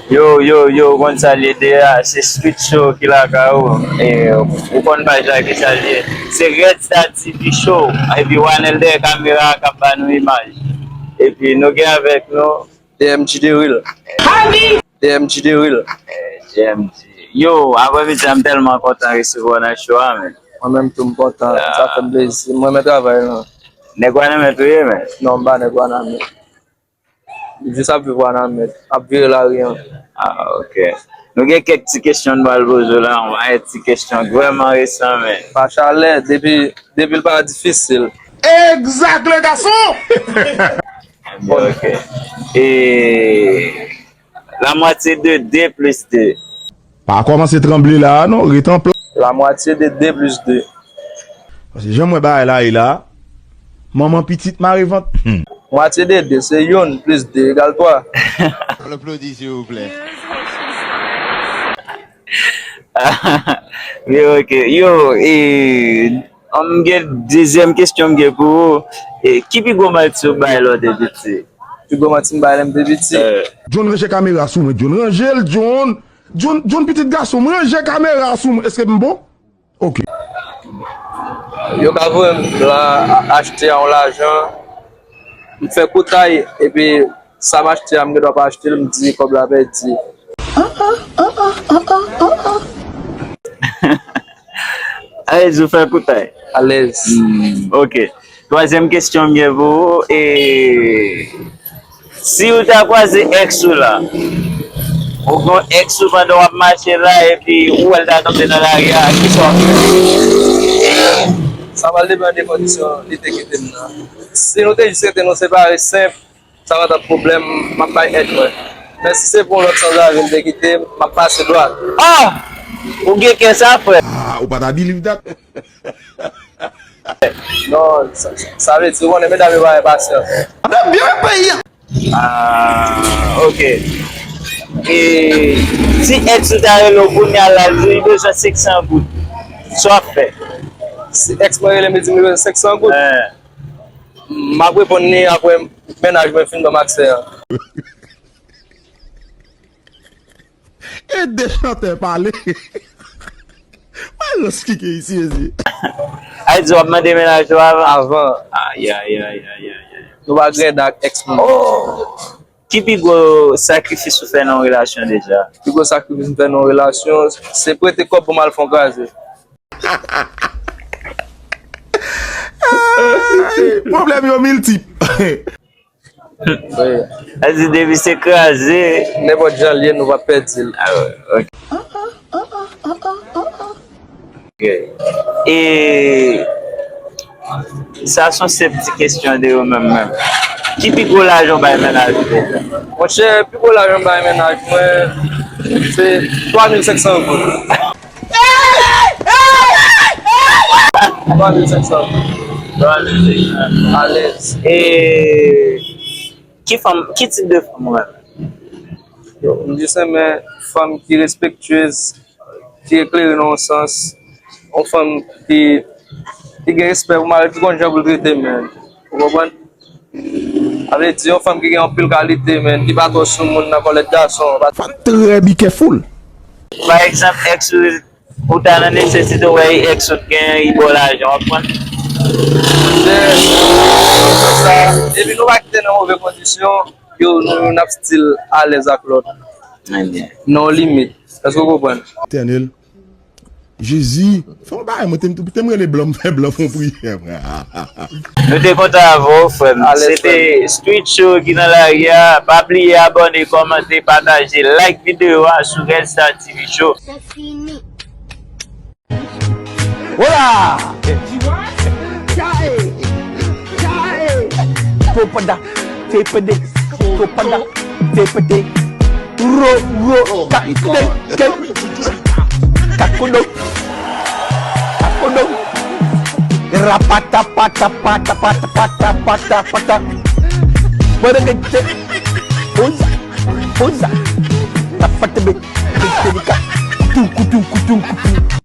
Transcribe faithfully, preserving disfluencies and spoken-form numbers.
Yo, yo, yo, ou konn sa l ye deja, se Street Show ki lakay ou. E, ou konn paj la ki sa l ye. Se Red Star T V Show. Epi Wanel dèyè kamera a k ap ba nou imaj. Epi nou gen avèk nou D M G The Real. D M G The Real. Eh, D M G. Yo, aprè midi a, m tèlman kontan resevwa w nan show a, men. Mwen menm tou, m kontan. Sa fè m plezi. M renmen travay la. Nèg Wanament ou ye, men? Non, m pa nèg Wanament. Jis ap viv Wanament, ap vire lari an. Ah, ok. Nou gen kèk ti kesyon nou pral poze w la, yon pakèt ti kesyon vrèman resan, men. Pa chalè, depi, depi l pa difisil. Exact, le garçon! Ok. E la moitié de deux plus deux. Pa kòmanse tranble la a non, ret an plas. La moitié de deux plus deux. Paske jan m wè bagay la ye la, manman pitit mare vant. Hmm. Moitié de deux, se youn plis de egal twa. Ann aplodi, silvouplè. Yo, ok. Yo, e, m gen dezyèm kesyon m gen pou ou. E, ki pi gwo manti ou bay lè w te piti? Pi gwo manti m bay lè m te piti. Eh. John, ranje kamera sou mwen, John. Ranje l, John. John, John, pitit gason m, ranje kamera sou mwen. Èske m bon? Ok. Yo ka voye m la achte a yon lajan, m fè koutay, epi sa m achte a, m gen dwa pa achte l, m di kòb la pèdi. Alèz, ou fè koutay. Alèz. Hmm, ok. Twazyèm kesyon m gen pou ou, e, si ou ta kwaze èks ou la, ou gen èks ou pandan w ap mache la, epi ou wè l ta tonbe nan lari a, kisa w ap fè? Sa pral depann de kondisyon li te kite m nan. Si nou te jis rete nou separe, senp, sa pa t ap pwoblèm, m ap bay èd mwen. Men si se pou yon lòt sanzavi l te kite m, m ap pase dwat. Ah! Ou gen kè sa, frè. Ah, ou pa ta believe that? Non, sa, sa vle di, ou konnen medam yo pa gen pasyans. Ap byen peyi a. Ah, ok. E si èks ou ta rele w kounye a la, l di li bezwen senk san goud, sa w ap fè? Si èks mwen rele m, li di m li bezwen senk san goud. Eh. M ap reponn li apre mennaj mwen fin ban m aksè an. E de chantè pale. Wè lòs ki gen isi, mesye. Ay di w ap mande mennaj ou avan? Avan. Ay, ay, ay, ay, ay, ay. Nou pa grenda ak èks moun. Oh! Ki pi gwo sakrifis ou fè nan yon relasyon deja? Pi gwo sakrifis m fè nan yon relasyon, se prete kòb pou m al fè yon kraze. Ay, pwoblèm yo miltip. Wi. Sa di depi se kraze. Nenpòt jan l ye, nou p ap pèdi l. Ah, ok. Ok. E sa se yon senp ti kesyon de ou menm menm. Ki pi gwo lajan w bay mennaj ou deja? Monchè, pi gwo lajan m bay mennaj mwen, se twa mil senk san goud. Twa mil senk san. Twa mil senk san. Alèz. E ki fanm, ki tip de fanm ou renmen? Yo, m jis renmen fanm ki respektyez, ki eklere nan yon sans, yon fanm ki, ki gen respè pou mari, ki konn jan pou l trete m, menn. Ou konprann? Sa vle di, yon fanm ki gen anpil kalite, menn, ki pa twò sou moun nan kòlèt gason. Fanm trè be careful. Pa egzanp, èks ou, ou ta nan nesesite, ou wè èks ou t genyen, li ba w lajan, w ap pran? Sa, epi nou pa kite nan move kondisyon, yo, nou, n ap still alèz ak lòt. Nan yon limit. Èske w konprann? Etènèl. Jezi, fè yon bagay, mwen te, te m rele blan, m fè blan fè yon priyè, frè. Nou te kontan avè w, frè m. Alèz, frè m. Se te Street Show ki nan lari a. Pa bliye abòne, kòmante, pataje, like videyo a sou Red Star T V Show. Se fini. Hola! Chae! Chae! Topada, tepede, topada, tepede. Ro, ro, ka, ke, ke. Kakodo. Kakodo. Rapata, pata, pata, pata, pata, pata, pata. Bada, ke, ke. Oza, oza. Tapatebe. Kutu, kutu, kutu, kutu.